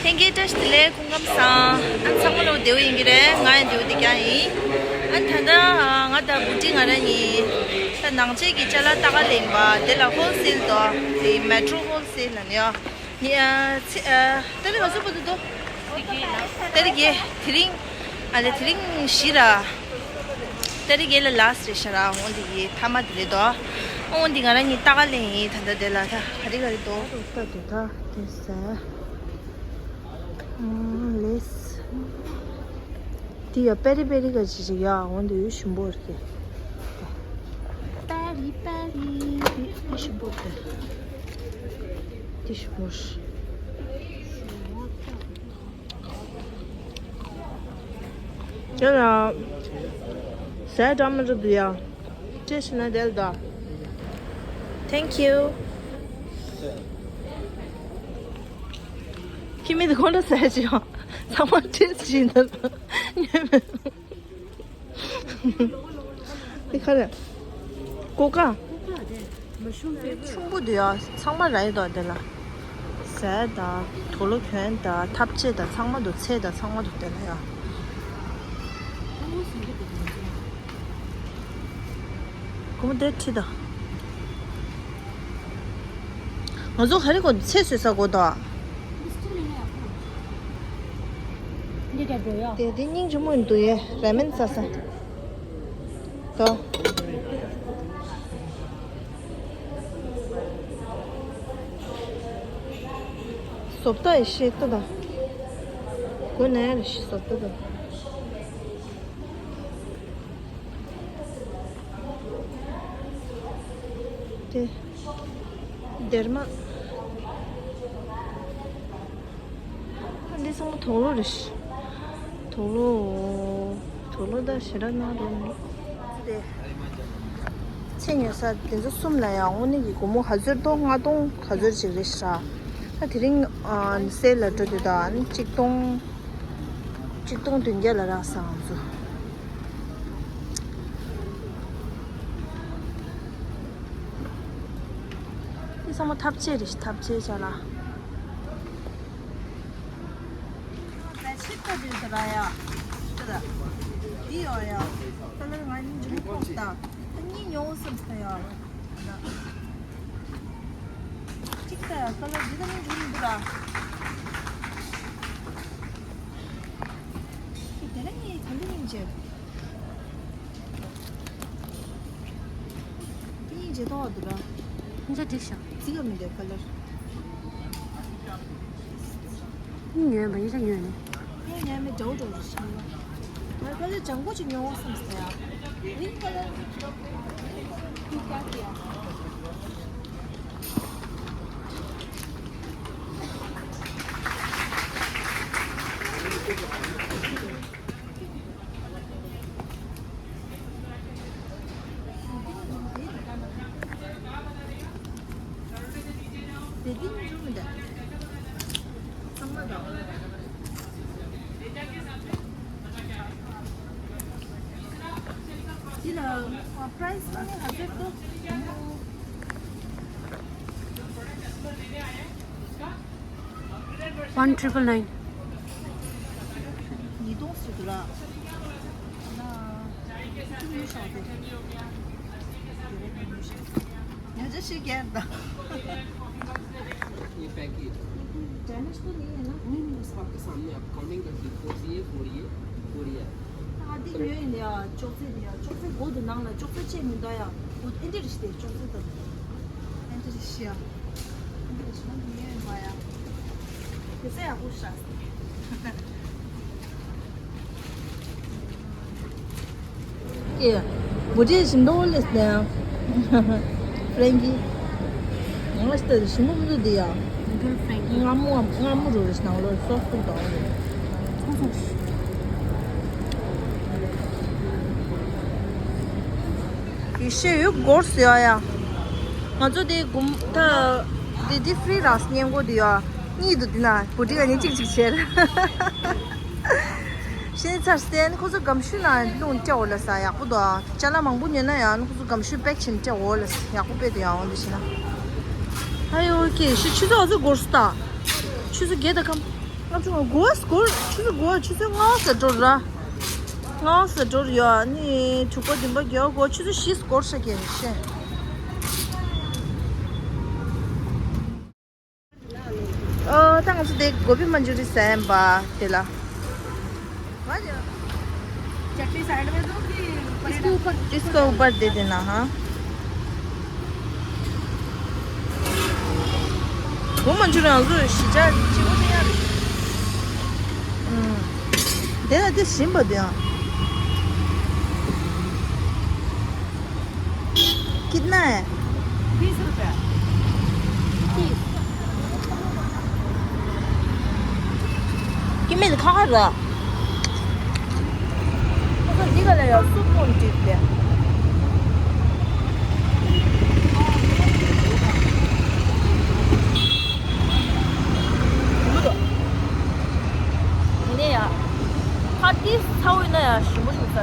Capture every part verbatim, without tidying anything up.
ལྷན་རྒྱས་བཀྲ་ཤིས་བདེ་ལེགས། སྐུ་ཁམས་བཟང་། ཨ་ཚང་མ་ལོ་བདེ་པོ་ཡིན་གྱི་རེད། ང་ཡང་བདེ་པོ་བདེ་རྐྱང་ཡིན། ཨ་ད་ལྟ་ང་དང་བུ་ཁྲིད་ང་རང་གཉིས་ད་ནང་ཆེན་གྱི་ཅ་ལག་ལྟ་ག་སླེབས་པ་དེ་ལ་ཧོལ་སེལ་དོ། དེ་མེ་ཊོ་ཧོལ་སེལ་ལ་ནི་ཡོ། ནི་ཨ་ཚེ་ཨ་ཏ་རིག་ག་ཚོད་པོ་འདུག་དོ། ཏ་རིག་བརྒྱད། དེ་རིང་ཨ་ལེ་དེ་རིང་བཞི་ར། ཏ་རིག་བརྒྱད་ལ་ལཱ་སི་ཊི་རེད་ཤག་ར། འོ་འདི་གི་མཐའ་མ་དེ་རེད་དོ། འོ་འདི་ང་རང་གཉིས་ལྟ་ག་སླེབས་ཡིན། ད་ལྟ་དེ་ལ་ད་ག་རེ་ག་རེ་འདུག་ལྟ་དུས་ད་དེ་ཟ། ཨང་ལེས། དེ་ཡ་པེ་རི་པེ་རི་ག་ཅི་ཞིག་ཡ། འོ་འདི་ཡོད་ཞིམ་པོ་རེད། པེ་རི་པེ་རི་དེ་ཡོད་ཞིམ་པོ་རེད། དེ་ཞིམ་པོ་རེད། དེ་ལ་ཟས་འདྲ་མི་འདྲ་འདུག་ཡ། ཏེས་ཊི་ན་དེ་ལ་ད། Thank you. ཁྱི་མི་དེ་ཁོ་ན་ཟས་ཅི་ཡང་ཚང་མ་ཏེས་ཊི་བྱས་འདུག་འདི་ག་རེ། ཀོ་ཀ་ཆུང་པོ་འདུག་ཡ། ཚང་མ་རག་ཡོད་དོ་དེ་ལ། ཟས་དང་དུག་ལོག་གྱོན་དང་ཐབ་ཆས་དང་ཚང་མ་འདུག་ཚད་དང་ཚང་མ་འདུག་དེ་ལ་ཡ། ཁོ་མོ་དེ་ཁྲིད་དང་། ང་ཚོ་ག་རེ་དགོས། ཚལ་བཟོས་ས་དགོས་དོ། འདི་འདྲ་འགྲོ་ཡ། དེ་དེ་སྙིང་རྗེ་མོ་འདུག་ཡ། ར་མེན་ཟ་ས་དོ། བཟོ་ལྟ་ཡི་ཤེས་ལྟ་དང་། དགོས་ན་ཡ་ལ་ཤི་བཟོ་ལྟ་དང་། དེ་སྡེར་མ། འདི་ཚང་མ་དུག་ལོག་རེད། དུག་ལོག་དུག་ལོག་ད་ཞེ་དྲག་གནང་རོགས་གནང་། དེ་ཚལ་ཉོ་ས་དེ་ཚོ་གསུམ་ལ་ཡང་དངོས་གནས་ཀྱི་སྒོར་མོ་ག་ཚོད་འདུག་ལྔ་སྟོང་ག་ཚོད་ཅིག་རེད་ཤག་ད་དེ་རིང་ཨ་སེལ་ལ་འགྲོ་དུས་ད་ཨ་ནི་གཅིག་སྟོང་། གཅིག་སྟོང་བདུན་བརྒྱ་ལ་རག་སོང་ང་ཚོ། འདི་ཚང་མ་ཐབ་ཆས་རེད་ཤག་ཐབ་ཆས་ཅ་ལག་ད་ཆིག་ཏུ་འདི་ཟེར་ར་ཡ། ད་འདི་ཡོད་ཡ། ད་ལར་ང་གཉིས་འཇུ་མི་ཕོག་ད། ད་གཉིས་ཉོ་བསམ་ས་ཡ། གཅིག་ད་ཡ། ད་ལར་འདི་ད་གཉིས་འཇུ་མི་འདུག་ར། དེ་ལ་གཉིས་ག་འདི་གཉིས་བྱེད། དེ་གཉིས་བྱེད་ཐོག་འདུག་ར། ཁྱོད་འགྲིག་ཤག་ཚིག་ག་མི་འདུག་ཁ་ལར། ཉོས་པ་ཡིན་ས་ཉོས་ནས། ངས་ཉོས་མེད་འདྲ་བོ་འདྲ་བོ་ཞིག་ཡིན་པ། ང་ཁ་ལར་ལྗང་གུ་ཅིག་ཉོ་བསམ་སོང་ཡ། རིང་ཁ་ལར། ཀུ་ཀ་ཀི་ཡ། འདི་ལ་པ་རའི་སི་ནི་ཧ་ཟེར་ཏོ། One triple nine. ཉིས་སྟོང་ཟེར་གི་ར། ན། ཉོ་ཤག་དེ། ཉོ་ཆ་ཤི་རྒྱལ་ད། ये package. Damage तो नहीं है ना? नहीं, नहीं, बस आपके सामने आप काउंटिंग कर दीजिए। फोर सी है, फोर ये, फोर ये है। ད་འདི་ཉོས་ཡིན་ཡ། ཅོག་ཙེ་འདི་ཡ། ཅོག་ཙེ་སྒོ་འདི་ནང་ལ་ཅོག་ཙེ་ཅེ་མི་འདུག་ཡ། འོ་ཨེ་འདྲ་རེད་ཤག་དེ་ཅོག་ཙེ་དང་། ཨེ་འདྲ་རེད་ཤག་ཡ། ཨེ་འདྲ་རེད་ཤག་ཡ། ཉོས་ཡིན་པ་ཡ། དེ་ཚོ་ཡག་པོ་ཤག་ཀྱེ། བུ་ཅེ་ཞིམ་མདོག་ལེས་ནས། ཧྥ་རན་ཀི། ང་ལ་ཞིམ་པོ་མི་འདུག་འདི་ཡ། འགུལ་ཧྥ་རན་ཀི། མངར་མོ་མངར་མོ་རུ་རེ་ནང་ལོགས་སོག་སོག་དང་རེད། ཚོང་ཚོང་ཞིག་ཡེ་ཤེས་ཡོད་སྒོར་ཟེར་ཡ། ང་ཚོ་དེ་གུམ་ད་དེ་དེ་ཧྥི་རི་རག་སྙན་གོ་དེ་ཡ། གཉིས་འདུག་འདི་ན་བུ་ཁྲིད་གཉིས་གཅིག་གཅིག་བྱས། ཤེས་ཚར་སྟེ་ཁོ་ཚོ་སྒམ་ཤུ་ནང་རླུང་སྤྲད་འོ་ལ་ས་ཡག་པོ་འདུག་ཅ་ལག་མང་པོ་ཉོས་ན་ཡང་ཁོ་ཚོ་སྒམ་ཤུ་པེག་བྱས་ནས་སྤྲད་འོ་ལ་ས་ཡག་པོ་དཔེ་འདུག་ཡང་འོང་དུ་ཕྱིན་ན། ཨ་ཡོ་ཀེ་ཤི་ཆུ་ཚོད་ཨ་ཚོད་འགོར་སོང་ད། ཆུ་ཚོད་བརྒྱད་དང་ཁམ། ལྔ་བཅུ་ང་དགུ་བ་སྐོར་ཆུ་ཚོད་དགུ་བ་ཆུ་ཚོད་ལྔ་བ་ཟེར་འགྲོ་ར། ལྔ་བ་ཟེར་འགྲོ་ར་ཡོད། ཨ་ནི་དྲུག་པ་བདུན་པ་བརྒྱད་པ་དགུ་བ་ཆུ་ཚོད་བཞི་སྐོར་ཤ་གྱེན་ཤེ། ཨོ་ད་ང་ཚོ་དེ་གོ་བི་མན་ཇུ་རི་ཟ་ཡིན་པ་དེ་ལ། चटनी साइड में दो कि इसके ऊपर? इसके ऊपर दे देना। हाँ। वो मंचूरियन जो शिजा चिको से यार। हम्म। दे ना, दे सिम बदे। कितना है? बीस रुपया। कि मिल खा रहा। ཡིན་ནའི་ཡང་། ཕ་ཏིས་ཚ་བོ་ཡིན་ན་ཡང་ཞིམ་པོ་ཞིག་ཟ།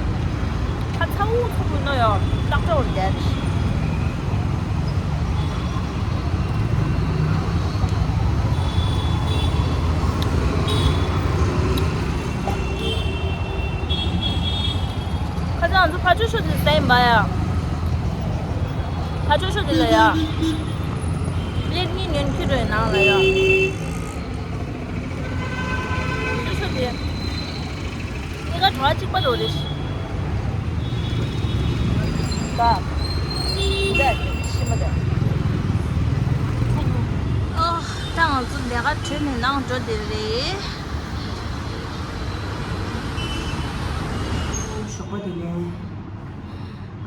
ཕ་ཚ་བོ་ཚ་བོ་ཡིན་ན་ཡང་ཏག་ཏག་འོ་རེད། ཁ་སང་ང་ཚོ་ཕ་ཆོས་ཤོ་དེ་ཟ་ཡིན་པ་ཡ། ཕ་ཆོས་ཤོ་དེ་ལ་ཡ། ལེགས་ཉེས་ཉོན་ཁྱི་རོའི་ནང་ལ་ཡ། ཆོས་ཤོ་དེ། གཉིས་ཀ་གྲོགས་གཅིག་པ་རོ་རེད། ད། འདི་ཤི་མ་ད། ཨོ། ད་ང་ཚོ་ལས་ཀ་གྲོལ་ནས་ནང་འགྲོ་བསྡད་རེད། ཞོགས་པ་དེ་ནས།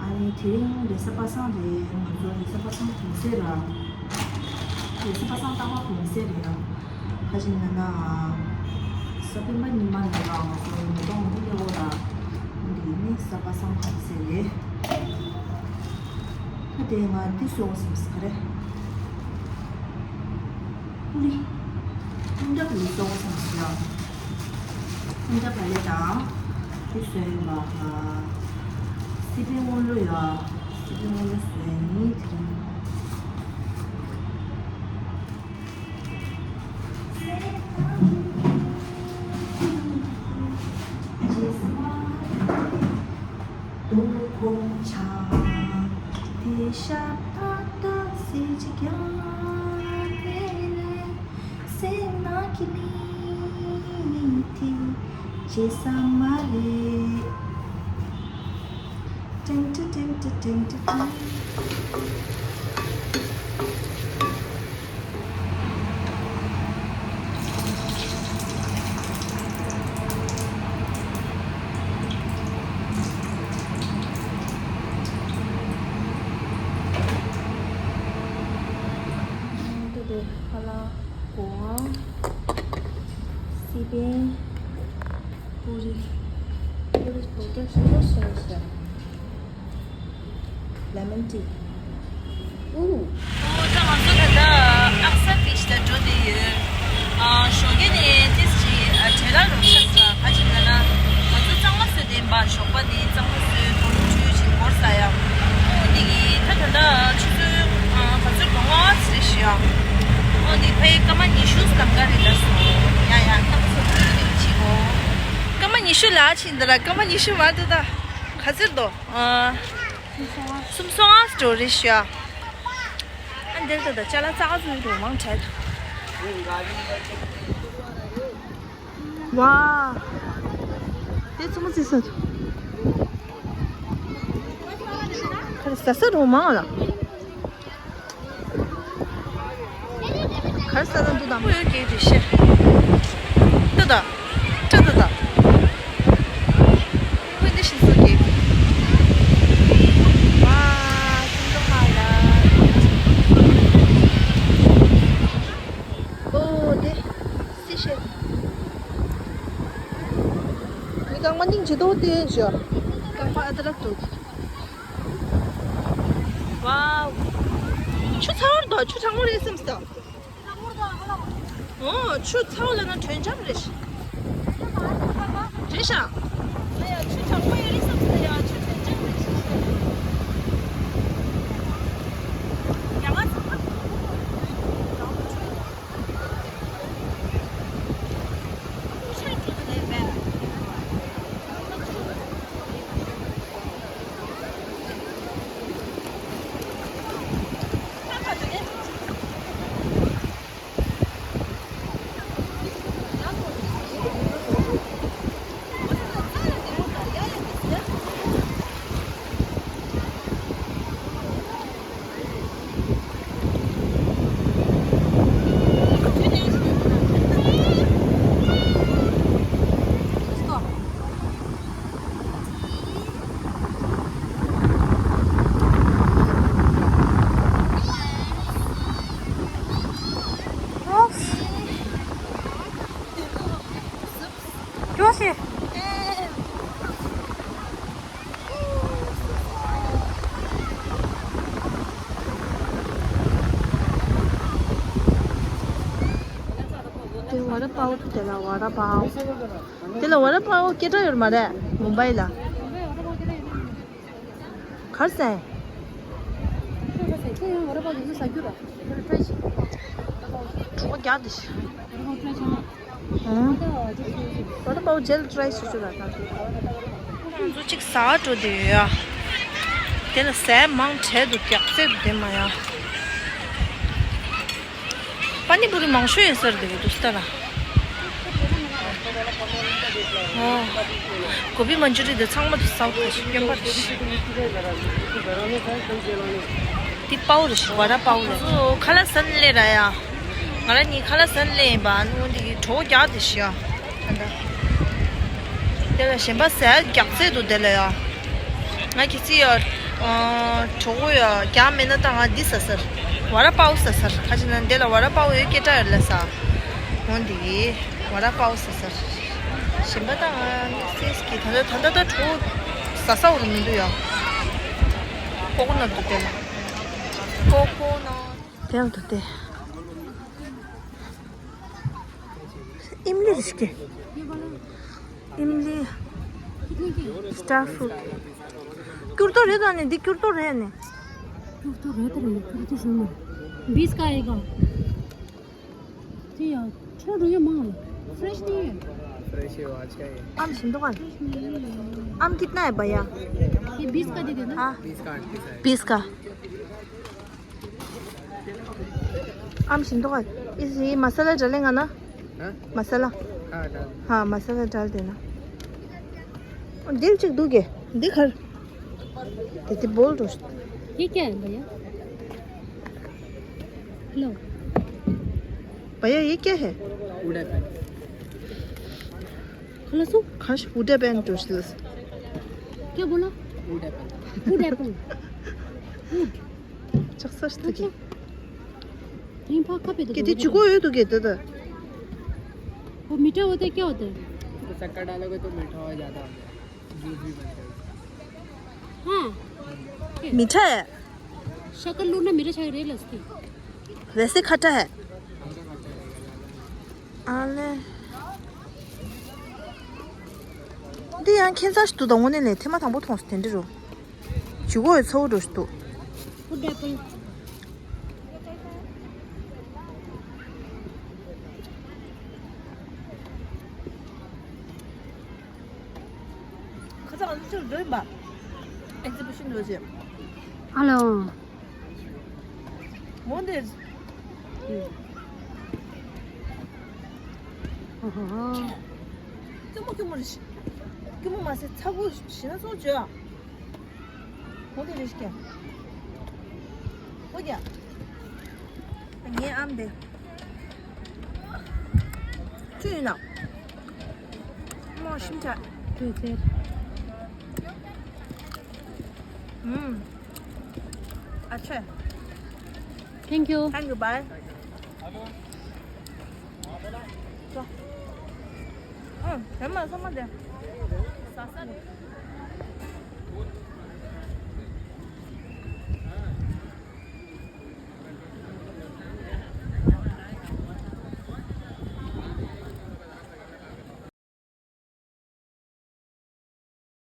ཨ་ནི་དེ་རིང་རེས་གཟའ་པ་སངས་རེད། ང་ཚོ་རེས་གཟའ་པ་སངས་གུང་སེང་ར། རེས་གཟའ་པ་སངས་རྟག་པར་གུང་སེང་རེད་ཡ། ཁ་ཅིག་ན་ན། གཟའ་སྤེན་པ་ཉི་མ་ནས་ལ་ང་ཚོ་ཉིས་སྟོང་དགུ་ལོ་ལ། འདི་ནི་གཟའ་པ་སངས་གུང་སེང་རེད། ད་དེ་ང་འདི་བཟོ་བསམ་སི་ག་རེ། ཀུ་རི། ཀུན་ཏག་ལུས་སོགས་སམ་ཞག་ཀུན་ཏག་བ་ལེ་དང་། དེ་སོན་པ། སི་པན་སྔོན་ལོ་ཡ། སི་པན་སྔོན་ལོ་སོན་ནི་དེ་རིང་། དུ་ཁོང་ཆ། དེ་ཤ་ཏག་ཏག་སེ་ཅི་ཀྱང་དེ་ལས་སེ་ན་ཀི་ནི་དེ་བྱེད་ས་མ་རེད། ཏན་ཏི་ཏན་ཏི་ཏན་ཏི་ཏན། ཏོ་ཏོ་ཧ་ལ་གོ་ཨང་། སི་པན། པུ་རི། པུ་རི་པོ་ཏོ་ཤི་ལོ་ཤ་ཤ། ལེ་མོན་ཊི། ཨུ། ཨོ་ད་ང་ཚོ་ད་ལྟ་ཨག་ས་བི་ཆི་ལ་འགྲོ་བསྡད་ཡོད། ཨ། ཞོགས་ཀས་ནས་ཏིས་ཅི་ཨ་བྲེལ་ལ་རོགས་ཤ་ཟ་ག་ཅིག་ན་ན། ང་ཚོ་གཙང་མ་བཟོས་བསྡད་པ། ཞོགས་པ་ནས་གཙང་མ་བཟོས་དོ་ནུབ་བྱོས་ཅིག་འགོར་ས་ཡ། ཨོ་འདི་གི་ད་ད་ལྟ་ཆུ་ཚོད་ཨ་ག་ཚོད་འགྲོ་ང་ཟེར་ཞུ་ཡ། ཨོ་འདི་ཕའི་སྐར་མ་ཉི་ཤུ་ལམ་ཀ་རེད་ལ་སོ། ཡ་ཡ་ད་ཚོ་ཚོ་ནས་ཅིག་གོ། སྐར་མ་ཉི་ཤུ་ལ་ཕྱིན་འདི་ར་སྐར་མ་ཉི་ཤུ་མ་འདུག་ད། ག་ཚོད་འདུག་ཨ། སུམ་སོང་ཨ་སི་ཊོ་རི་ཤ། ཨ་འདིར་ད་ད་ཅ་ལག་ཙག་ཙིག་རུ་མང་དྲགས། ཝ། དེ་ཙུམ་ཙི་ས། ཁར་ས་ས་རུ་མང་ལ། གར་ས་ན་འདུག་དམ་པོ་ཡོད་ཀྱི་རེད་ཤེ། ཏི་ད། ཏི་ཏི་ད། ཝེ་འདི་ཤིན་སུ་ཀེ། ཝ། ཀུན་ཏུ་ཧ་ལ། ཨོ་དེ་སི་ཤེ། མི་རྐང་མ་སྙིང་རྗེ་ཏོག་དེ་ཞོ། རྐང་པ་ཨ་ཏི་ར་ཏོག་ཝའོ། ཆུ་ཚ་བོར་དོ། ཆུ་གྲང་མོ་རེད་བསམ་སྟེ། ཨོ་ཆུ་ཚ་བོ་ལ་ན་དྲོད་འཇམ་རེད་ཤག་རེད་ཤག་ཨ་ཡ་ཆུ་གྲང་མོ་ཡོད་རེད་བསམ་སྟེ། ཡ་ཆུ་དྲོད་འཇམ་རེད་ཤག་ཡ་ང་ཚ་བོ། ཤེས། དེ་ཝ་ར་པའོ། དེ་ལ་ཝ་ར་པའོ། དེ་ལ་ཝ་ར་པའོ་སྐད་གྲགས་ཡོད་མ་རེད་མུམ་བྷའི་ལ། གར་སེ། གྲོད་ཁོག་རྒྱགས་དེ་ཤི། ཨང་། ཝ་ར་པའོ་ཇེལ་ཊི་རའི་སི་བྱེད་ཤོག་ད་ད། ང་ཚོ་གཅིག་ཟ་འགྲོ་དེ་ཡོད་ཡ། དེ་ལ་ཟས་མང་དྲགས་འདུག་རྒྱགས་ཚད་དུ་དེ་མ་ཡ། པ་ནི་པུ་རི་མང་ཤོས་ཡིན་ཟེར་འདུག་འདུག་སྟེ་ལ། ཨོ། གོ་བི་མན་ཇུ་རི་དེ་ཚང་མ་དུ་སའུ་ཐི་ཞིག་སྐྱོན་པ་རེད། འདི་པའོ་རེད་ཤི། ཝ་ར་པའོ་རེད། ཨོ། ཁ་ལག་ཟ་ནི་སླེབས་ར་ཡ། ང་རང་གཉིས་ཁ་ལག་ཟ་ནི་སླེབས་ཡིན་པ། ཨ་ནི་འདི་གི་གྲོད་ཁོག་རྒྱགས་དེ་ཤི་ཡ། ད་ལྟ། དེ་ལ་གཞན་པ་ཟས་རྒྱགས་ཚད་དུ་དེ་ལ་ཡ། ང་ཁྱེད་ཚོ་ཡ། ཨ། གྲོད་ཁོག་ཡ་རྒྱགས་མེད་ན་ད་ང་འདི་ཟ་ཟེར། ཝ་ར་པའོ་ཟ་ཟེར། ཁ་ཅིག་ན་འདི་ལ་ཝ་ར་པའོ་ཡོད་སྐད་གྲགས་ཡོད་ལ་ཟ། འོ་འདི་གི་ཝ་ར་པའོ་ཟ་ཟེར། གཞན་པ་ད་ང་སེམས་ཀྱི་ད་ལྟ་ད་ལྟ་ད་གྲོད་ཁོག་ཟ་ཟ་འོ་རུ་མི་འདུག་ཡ། ཀོ་ཀོ་ནཊ་འདུག་དེ་ལ། ཀོ་ཀོ་ནཊ། དེ་ལ་འདུག་དེ། ཨིམ་ལི་རེད་ཤི། ཨིམ་ལི། སི་ཊར་ཕུ་རུཊ། སྐྱུར་ཏོ་རེད་ད་ནི། འདི་སྐྱུར་ཏོ་རེད་ནི། སྐྱུར་ཏོ་རེད་ད་རེད། སྐྱུར་ཏོ་བཟོ་མ། बीस का आएगा। जी यार, छोड़ रही है माल। फ्रेश नहीं है। फ्रेश है वो, आज का ही है। आम छिंदो का। फ्रेश नहीं है। आम कितना है भैया? ये बीस का दे देना। हाँ। बीस का, आठ पीस है। बीस का। आम छिंदो का। इस, ये मसाला डालेगा ना? हाँ? मसाला। हाँ, डाल। हाँ, मसाला डाल देना। दिल चिक दूगे। दिखर। ये बोल दो। ये क्या है भैया? हेलो। भैया, ये क्या है? Wood apple। हेलो सो। खास wood apple दोस्त। क्या बोला? Wood apple। Wood apple। Wood। चक्सस तो क्या? नहीं, पा कब है तो कि दे चुको है तो कहता था। वो मीठा होता है, क्या होता है? उसको शक्कर डालोगे तो मीठा हो जाता है। जूस भी बनता है उसका। हाँ। मीठा है। शक्कर लूणा मीठा शायद रेल उसकी। वैसे खट्टा है। आले। འདི་ཡང་ཁྱད་མཚར་ཞིག་འདུག་ད་དངོས་གནས་ལས་ཐེངས་མ་དང་པོ་མཐོང་སོང་། དེ་འདྲ་རུ། ཇུ་གོ་ཡི་ཚ་བོ་འགྲོ་ཞིག་འདུག Wood apple། ཁ་ཚ་ང་ཚོ་ཅིག་འགྲོ་ཡིན་པ། ཨེག་ཛི་བི་ཤན་འགྲོ་ཅིག་ཨ་ལོ། What is? ཨོ་ཧོ་ཧོ། སྐྱུར་མོ་སྐྱུར་མོ་རེད། སྐྱུར་མོ་མ་ཟད་ཚ་པོ་ཞེ་ན་སོང་བྱོས། འོ་དེ་རེད་ཀྱ། འོ་ཀྱ། ངའི་ཨམ་དེ། ཅི་ཡིན་ན། མོ་ཤིན་ཆ། དུས་ཚེ། ཨུམ། ཨ་ཆེ། Thank you. Thank you, bye. ཨུམ། དེ་མ་ས་མ་དེ། ས་ས་རེད།